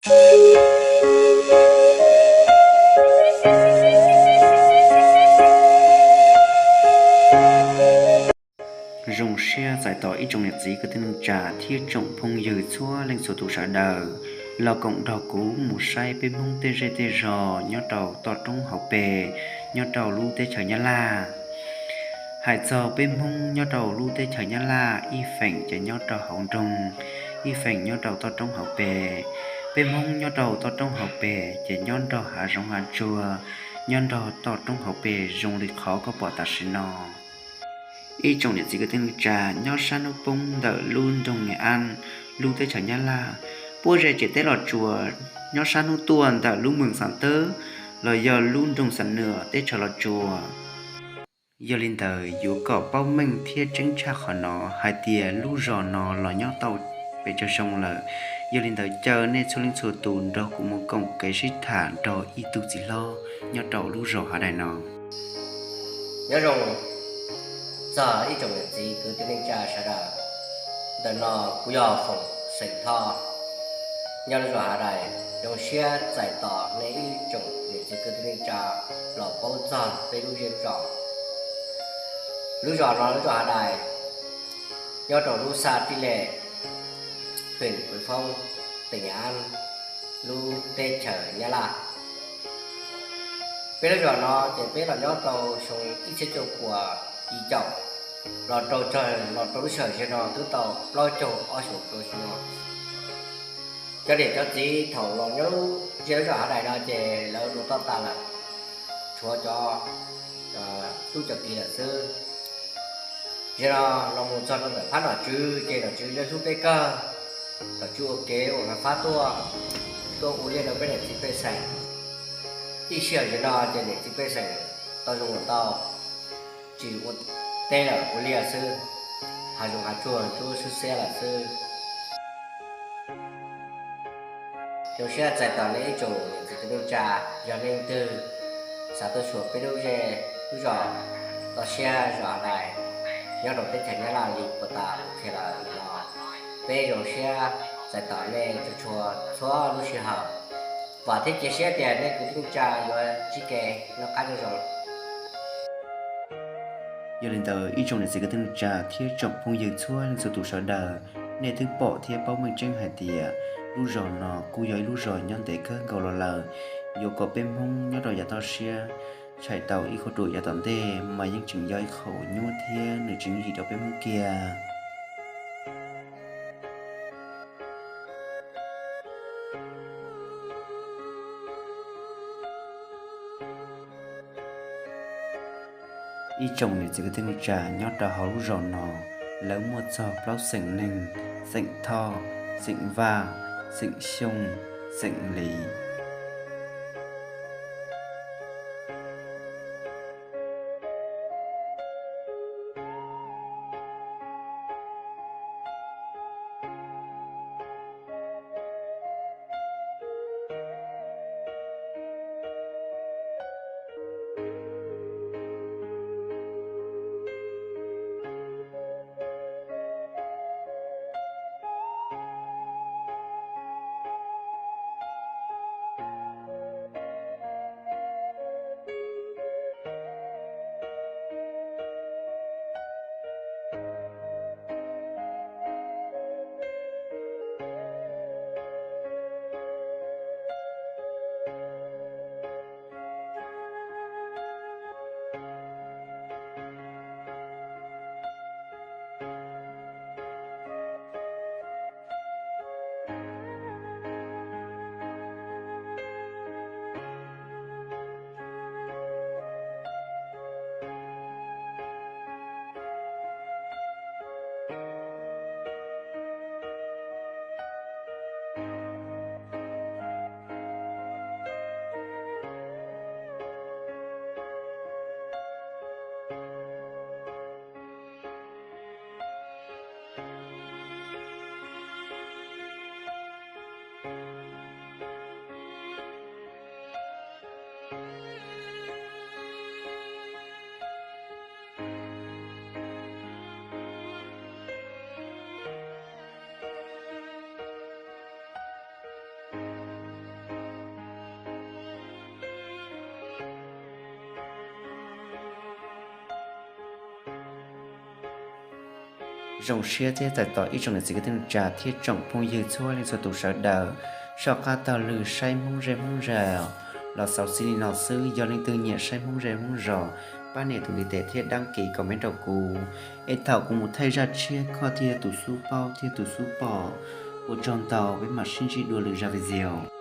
Zoo siab txais tos ib tsoom niam txiv kwv tij neej tsa thiab tsoom phooj ywg txhua leej txhua tus sawv daws los koom nrog kuv mus saib peb Hmoob tej zej tej zos nyob rau toj roob hauv pes, nyob rau lub teb chaws Nyab Laj. Hais txog peb Hmoob nyob rau lub teb chaws Nyab Laj, ib feem ces nyob rau hauv nroog, ib feem nyob rau toj roob hauv pes. Peb Hmoob nyob rau toj roob hauv pes ces nyob nrog hav zoov hav tsuag, nyob nrog toj roob hauv pes zoo li qhov koj pom tam sim no. Ib tsoom niam txiv kwv tij neej tsa, nyob sab hnub poob ntawm lub nroog Niam Ab, lub teb chaws Nyab Laj, puab ze tsev teb Los Tsuas, nyob sab hnub tuaj ntawm lub moos Xam Tawb los yog lub nroog Xam Nuas teb chaws Los Tsuas. Yog li ntawd, yuav kom paub meej thiab tseeb tshaj qhov no hais tias lub zos no los nyob tau pes tsawg xyoo lawm. Yog li ntawd, caw nej txhua leej txhua tus nrog kuv mus koom kev sib tham nrog ib tug txiv hlob nyob rau lub zos Hav Dais no. Nyob zoo txog ib tsoom niam txiv kwv tij neej tsa sawv daws, ntawm no kuv yog Foom xeem Thoj, nyob lub zos Hav Dais. Zoo siab txais tos nej ib tsoom niam txiv kwv tij neej tsa los paub txog peb lub zej lub zos. Lub zos no lub zos Hav Dais, nyob rau lub xaj Tij Lej, huyện Quế Phong, tỉnh Nghệ An, lub teb chaws Nyab Laj. Peb lub zos no ces peb los nyob rau xyoo ib txhiab cuaj puas yim caum, los rau, los rau lub sij hawm zaum no twb tau plaub caug ob xyoos rau xyoo no. Cov niam cov txiv thaum los nyob lub zej lub zos Hav Dais no ces lawv mus toj tas lawm, tshuav cov tub cov kiv lawm xwb. Zaum no los mus txog rau ntawm phab nom tswv ces nom tswv yeej hlub peb kawg. Nom tswv ua kev ua fab tuaj, tuaj ua liaj rau peb niam txiv pej xeem. Ib sij hawm zaum no ces niam txiv pej xeem tau zoo los tau, tsis ua teb lawm, ua liaj xwb, hav zoov hav tsuag ntsuab xwb xiab lawm xwb. Zoo siab txais tos nej ib tsoom niam txiv kwv tij neej tsa, yog nej leej twg xav tuaj xyuas peb lub zej lub zos, toj siab zos Hav Dais, nyob rau teb chaws Nyab Laj li puag ta kuv qhia lawm no, peb zoo siab txais tos nej txhua txhua txhua lub sij hawm. Vam thiab cia siab tias nej kwv tij neej tsa yuav ntsib kev noj qab nyob zoo. Yog li ntawd, ib tsoom niam txiv kwv tij neej tsa thiab tsoom phooj ywg txhua leej txhua tus sawv daws, nej twb pom thiab paub meej tseeb hais tias lub zos no kuj yog ib lub zos nyob ntev kawg nkaus los lawm. Yuav kom peb Hmoob nyob rau yav toj siab tshais tau ib qho ruam yav tom ntej mas yeej tseem yog ib qho uas nyuaj thiab nws tseem yooj yim rau peb Hmoob kiag. Ib tsoom niam txiv kwv tij neej tsa, nyob rau hauv lub zos no, lawv muaj txog plaub xeem neeg: xeem Thoj, xeem Vaj, xeem Xyooj, xeem Lis. Zoo siab thiab txais tos ib tsoom niam txiv kwv tij neej tsa thiab tsoom phooj ywg txhua leej txhua tus sawv daws soj qab taug lw saib Hmoob zej Hmoob zos los xaus xij li no xwb. Yog leej twg nyiam saib Hmoob zej Hmoob zos, pab nias tus like thiab đăng ký comment rau kuv, es thaum kuv mus thaij zaj tshiab koj thiaj yog tus xub paub thiab tus xub pom. Ua tsaug ntau, peb mam sib ntsib dua lwm zaj video.